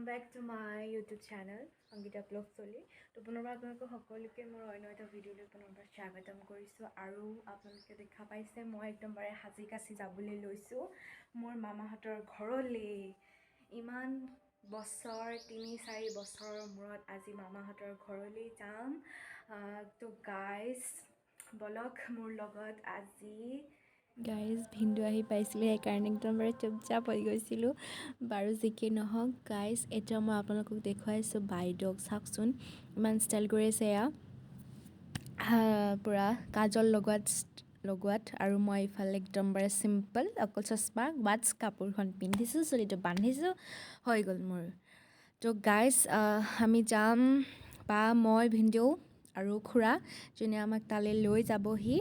Back to my YouTube channel Sangeeta blog চলি। তো পুনৰবাৰ আপোনালোকক সকলোকে মোৰ অন্য এটা ভিডিঅ'লৈ পুনৰবাৰ স্বাগতম কৰিছোঁ। আৰু আপোনালোকে দেখা পাইছে, মই একদমবাৰে সাজি কাচি যাবলৈ লৈছোঁ মোৰ মামাহঁতৰ ঘৰলৈ। ইমান বছৰ, 3-4 বছৰৰ মূৰত আজি মামাহঁতৰ ঘৰলৈ যাম। তো গাইজ, বলক মোৰ লগত আজি। গাইজ, ভিনদেউ আহি পাইছিলে, সেইকাৰণে একদম বাৰু চুপচাপ হৈ গৈছিলোঁ। বাৰু যি কি নহওক গাইজ, এতিয়া মই আপোনালোকক দেখুৱাইছোঁ বাইদেউক। চাওকচোন, ইমান ষ্টাইল কৰি আছে। এয়া পূৰা কাজল লগোৱাত লগোৱাত আৰু মই ইফালে একদম বাৰে চিম্পল, অকল চশমা, ৱাটছ, কাপোৰখন পিন্ধিছোঁ, চুলিটো বান্ধিছোঁ, হৈ গ'ল মোৰ। তো গাইজ, আমি যাম, বা, মই, ভিনদেউ আৰু খুৰা, যোনে আমাক তালৈ লৈ যাবহি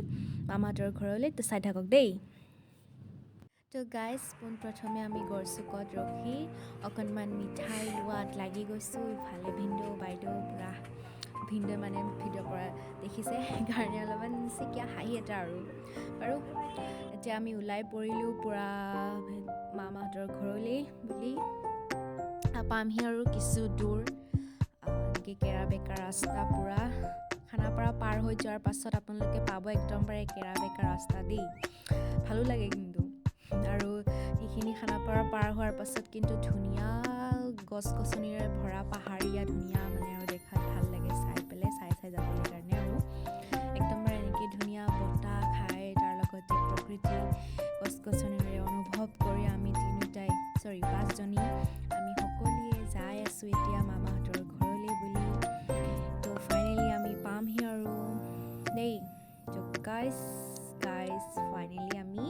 মামাহঁতৰ ঘৰলৈ। তো চাই থাকক দেই। তো গাইজ, পোনপ্ৰথমে আমি গড়চুকত ৰখি অকণমান মিঠাই লোৱাত লাগি গৈছোঁ। ইফালে ভিনদেউ, বাইদেউ পূৰা, ভিনদেউ মানে ভিডিঅ' কৰা দেখিছে, সেইকাৰণে অলপমান চিকিয়া হাঁহি এটা। আৰু বাৰু এতিয়া আমি ওলাই পৰিলোঁ পূৰা মামাহঁতৰ ঘৰলৈ বুলি। পামহি আৰু কিছু দূৰ, এনেকৈ কেৰা বেকা ৰাস্তা। পূৰা খানাপাৰা পাৰ হৈ যোৱাৰ পাছত আপোনালোকে পাব একদমবাৰে কেৰা বেকা ৰাস্তা দেই। ভালো লাগে কিন্তু। আৰু সেইখিনি খানাপাৰা পাৰ হোৱাৰ পাছত কিন্তু ধুনীয়া গছ গছনিৰে ভৰা পাহাৰীয়া ধুনীয়া মানে, আৰু দেখাত ভাল লাগে চাই পেলাই, চাই চাই যাবলৈ কাৰণে। আৰু একদমবাৰে এনেকৈ ধুনীয়া বতাহ খাই, তাৰ লগতে প্ৰকৃতি, গছ গছনিৰে অনুভৱ কৰি আমি তিনিওটাই, চৰি, পাঁচজনী আমি সকলোৱে যাই আছোঁ এতিয়া মামাহঁতৰ ঘৰলৈ বুলি। তো ফাইনেলি আমি পামহি আৰু দেই। তো গাইজ গাইজ ফাইনেলি আমি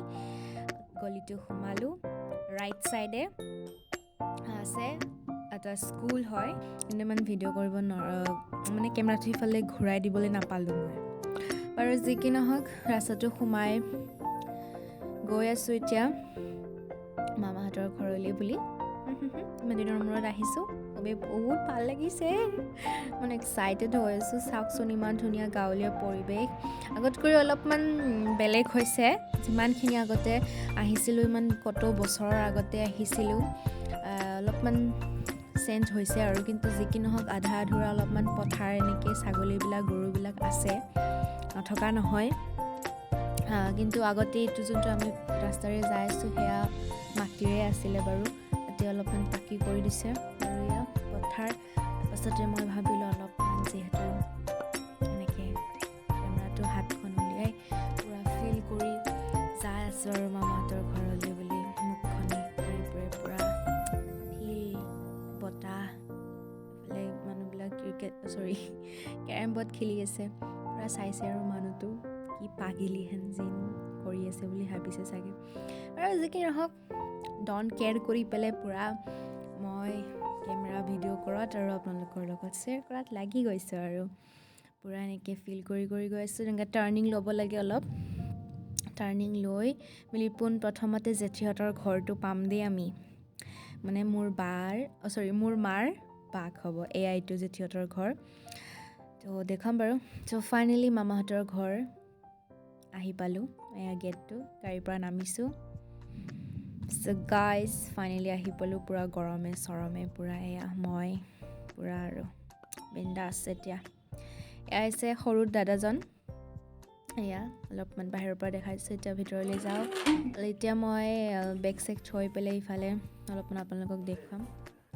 গলিটো সোমালোঁ। ৰাইট ছাইডে আছে এটা স্কুল হয়, কিন্তু ইমান ভিডিঅ' কৰিব মানে কেমেৰাটো সিফালে ঘূৰাই দিবলৈ নাপালোঁ মই। বাৰু যি কি নহওক, ৰাস্তাটো সোমাই গৈ আছোঁ এতিয়া মামাহঁতৰ ঘৰলৈ বুলি। ইমান দিনৰ মূৰত আহিছোঁ, খুবেই বহুত ভাল লাগিছে, মানে এক্সাইটেড হৈ আছোঁ। চাওকচোন, ইমান ধুনীয়া গাঁৱলীয়া পৰিৱেশ, আগতকৈ অলপমান বেলেগ হৈছে। যিমানখিনি আগতে আহিছিলোঁ, ইমান কত বছৰৰ আগতে আহিছিলোঁ, অলপমান চেঞ্জ হৈছে আৰু। কিন্তু যি কি নহওক, আধা আধুৰা অলপমান পথাৰ, এনেকৈ ছাগলীবিলাক, গৰুবিলাক আছে, নথকা নহয়। কিন্তু আগতে এইটো যোনটো আমি ৰাস্তাৰে যাই আছোঁ, সেয়া মাটিৰে আছিলে বাৰু, এতিয়া অলপমান পাকি কৰি দিছে। আৰু এয়া পথাৰ। তাৰপাছতে মই ভাবিলোঁ অলপমান যিহেতু এনেকৈ কেমেৰাটো হাতখন উলিয়াই পূৰা ফিল কৰি যাই আছোঁ আৰু মামাহঁতৰ ঘৰলৈ বুলি, মুখখন কৰি পূৰা ফিল, বতাহ, এইফালে মানুহবিলাক ক্ৰিকেট, চৰি, কেৰম বৰ্ড খেলি আছে, পূৰা চাইছে আৰু মানুহটো কি পাগিলিহেন যেন কৰি আছে বুলি ভাবিছে চাগে। আৰু যি কি নহওক, don't care কৰি পেলাই পূৰা মই কেমেৰা ভিডিঅ' কৰাত আৰু আপোনালোকৰ লগত শ্বেয়াৰ কৰাত লাগি গৈছোঁ। আৰু পূৰা এনেকৈ ফিল কৰি কৰি গৈ আছোঁ। তেনেকৈ টাৰ্ণিং ল'ব লাগে অলপ, টাৰ্ণিং লৈ মেলি পোন প্ৰথমতে জেঠীহঁতৰ ঘৰটো পাম দেই আমি। মানে মোৰ বাৰ, চৰি, মোৰ মাৰ বাক হ'ব এয়া, এইটো জেঠীহঁতৰ ঘৰ। তো দেখুৱাম বাৰু। চ' ফাইনেলি মামাহঁতৰ ঘৰ আহি পালোঁ। এয়া গেটটো, গাড়ীৰ পৰা নামিছোঁ। চ' গাইজ, ফাইনেলি আহি পালোঁ, পূৰা গৰমে চৰমে পূৰা। এয়া মই পূৰা আৰু বিন্দাছ এতিয়া। এয়া হৈছে সৰু দাদাজন। এয়া অলপমান বাহিৰৰ পৰা দেখাইছোঁ, এতিয়া ভিতৰলৈ যাওঁ। এতিয়া মই বেগ চেগ থৈ পেলাই ইফালে অলপমান আপোনালোকক দেখুৱাম,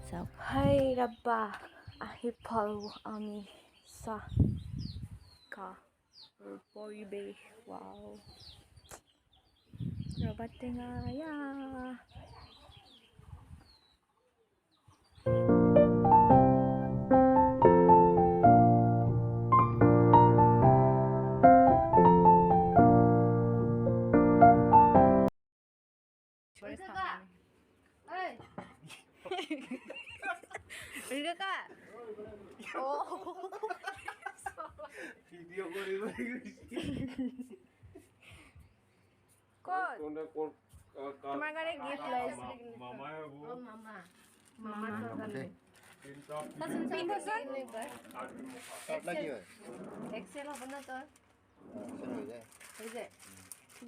চাওক। হাই ৰব্বা, আহি পালোঁ আমি। চাহ কা পৰিৱেশ, ৱাও, ৰবাব টেঙা ইয়া। ভিডিঅ' কৰিব। ক'ত? কোনে ক'ত? তোমাৰ কাৰণে গিফ্ট লৈ আহিছোঁ। মামাই হ'ব। তিনিটা। পিন্ধচোন। এক্সেল হ'ব না তোৰ? হৈ যায়।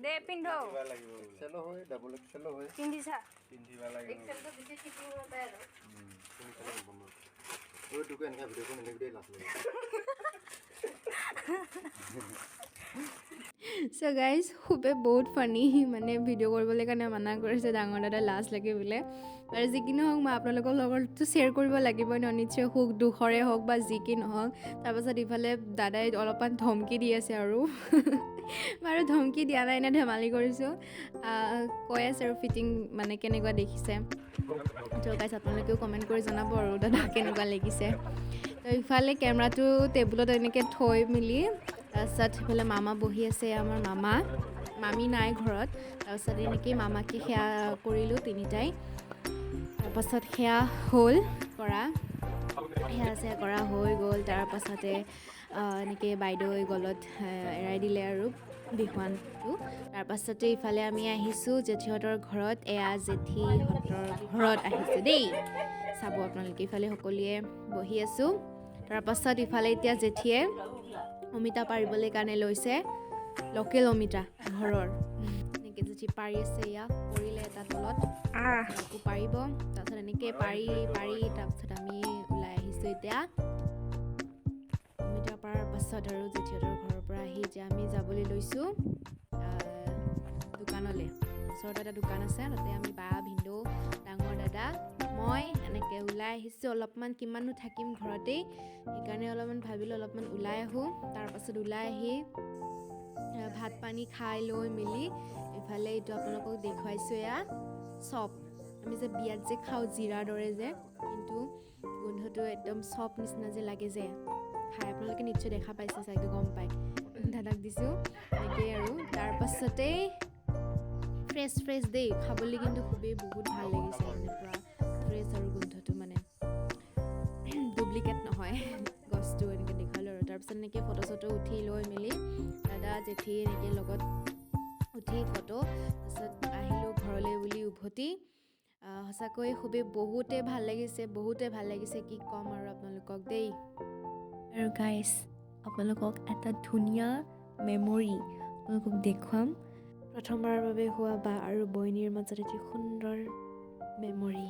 দে, পিন্ধ। লাগিব। এক্সেলো হয়, ডাবল এক্সেলো হয়। পিন্ধিছা। পিন্ধিব লাগিব। এক্সেলটো বেছি ফিটিং নাপায় আৰু। সোনকালে হ'ব। তোকে এনেকৈ ভিডিঅ' কৰি নেদেখি দেই, লাজ লাগে। চ' গাইজ, খুবেই বহুত ফানি, মানে ভিডিঅ' কৰিবলৈ কাৰণে মানা কৰিছে ডাঙৰ দাদা, লাজ লাগে বোলে। আৰু যি কি নহওক, মই আপোনালোকৰ লগততো শ্বেয়াৰ কৰিব লাগিবই ন, নিশ্চয়, সুখ দুখৰে হওক বা যি কি নহওক। তাৰপাছত ইফালে দাদাই অলপমান ধমকি দি আছে আৰু, বাৰু ধমকি দিয়া নাই, এনে ধেমালি কৰিছোঁ, কৈ আছে আৰু ফিটিং মানে কেনেকুৱা দেখিছে। ত' গাইজ, আপোনালোকেও কমেণ্ট কৰি জনাব আৰু দাদা কেনেকুৱা লাগিছে। তো ইফালে কেমেৰাটো টেবুলত এনেকৈ থৈ মেলি, তাৰপিছত সিফালে মামা বহি আছে, আমাৰ মামা মামী নাই ঘৰত। তাৰপিছত এনেকেই মামাকে সেৱা কৰিলোঁ তিনিটাই। তাৰপাছত সেয়া হ'ল কৰা, সেয়া চেয়া কৰা হৈ গ'ল। তাৰপাছতে এনেকৈ বাইদেৱে গলত এৰাই দিলে আৰু বিহুৱানটো। তাৰপাছতে ইফালে আমি আহিছোঁ জেঠীহঁতৰ ঘৰত। এয়া জেঠীহঁতৰ ঘৰত আহিছোঁ দেই, চাব আপোনালোকে। ইফালে সকলোৱে বহি আছোঁ। তাৰপাছত ইফালে এতিয়া জেঠীয়ে অমিতা পাৰিবলৈ কাৰণে লৈছে, লোকেল অমিতা ঘৰৰ। এনেকৈ জেঠী পাৰি আছে, এয়া পৰিলে এটা তলত, আকৌ পাৰিব। তাৰপিছত এনেকৈ পাৰি পাৰি তাৰপিছত আমি ওলাই আহিছোঁ এতিয়া অমিতা পাৰাৰ পাছত। আৰু জেঠীহঁতৰ ঘৰৰ পৰা আহি এতিয়া আমি যাবলৈ লৈছোঁ দোকানলৈ। ওচৰতে এটা দোকান আছে, তাতে আমি বা, ভিনদেউ, ডাঙৰ দাদা, মই এনেকৈ ওলাই আহিছোঁ। অলপমান কিমাননো থাকিম ঘৰতেই, সেইকাৰণে অলপমান ভাবিলোঁ অলপমান ওলাই আহোঁ। তাৰপাছত ওলাই আহি ভাত পানী খাই লৈ মেলি ইফালে এইটো আপোনালোকক দেখুৱাইছোঁ, এয়া চপ। আমি যে বিয়াত যে খাওঁ জিৰাৰ দৰে যে, কিন্তু গোন্ধটো একদম চপ নিচিনা যে লাগে যে খাই, আপোনালোকে নিশ্চয় দেখা পাইছে চাগে, গম পায়। দাদাক দিছোঁ এনেকেই আৰু। তাৰপাছতেই ফ্ৰেছ ফ্ৰেছ দেই খাবলৈ, কিন্তু খুবেই বহুত ভাল লাগিছে, মানে পূৰা ফ্ৰেছ আৰু গোন্ধটো মানে ডুপ্লিকেট নহয়। গছটো এনেকৈ দেখুৱালোঁ আৰু। তাৰপিছত এনেকৈ ফটো চটো উঠি লৈ মেলি দাদা জেঠী এনেকৈ লগত উঠি ফটো, তাৰপিছত আহিলোঁ ঘৰলৈ বুলি উভতি। সঁচাকৈ খুবেই বহুতেই ভাল লাগিছে, বহুতেই ভাল লাগিছে, কি ক'ম আৰু আপোনালোকক দেই। আৰু গাইজ, আপোনালোকক এটা ধুনীয়া মেমৰি আপোনালোকক দেখুৱাম। প্ৰথমবাৰৰ বাবে হোৱা বা আৰু বৈনীৰ মাজত এটি সুন্দৰ মেমৰি।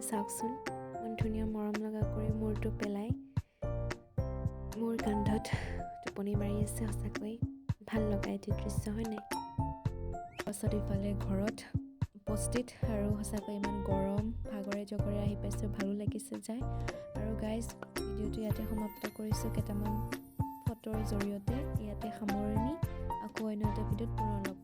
চাওকচোন, ইমান ধুনীয়া মৰম লগা কৰি মূৰটো পেলাই মোৰ কান্ধত টোপনি মাৰি আছে। সঁচাকৈ ভাল লগা এটি দৃশ্য, হয় নাই? পাছত ইফালে ঘৰত উপস্থিত আৰু সঁচাকৈ ইমান গৰম, ভাগৰে জগৰে আহি পাইছোঁ, ভালো লাগিছে যায়। আৰু গাইজ, ভিডিঅ'টো ইয়াতে সমাপ্ত কৰিছোঁ, কেইটামান ফটোৰ জৰিয়তে ইয়াতে সামৰণি। আকৌ অন্য এটা ভিডিঅ'ত পুনৰ লগ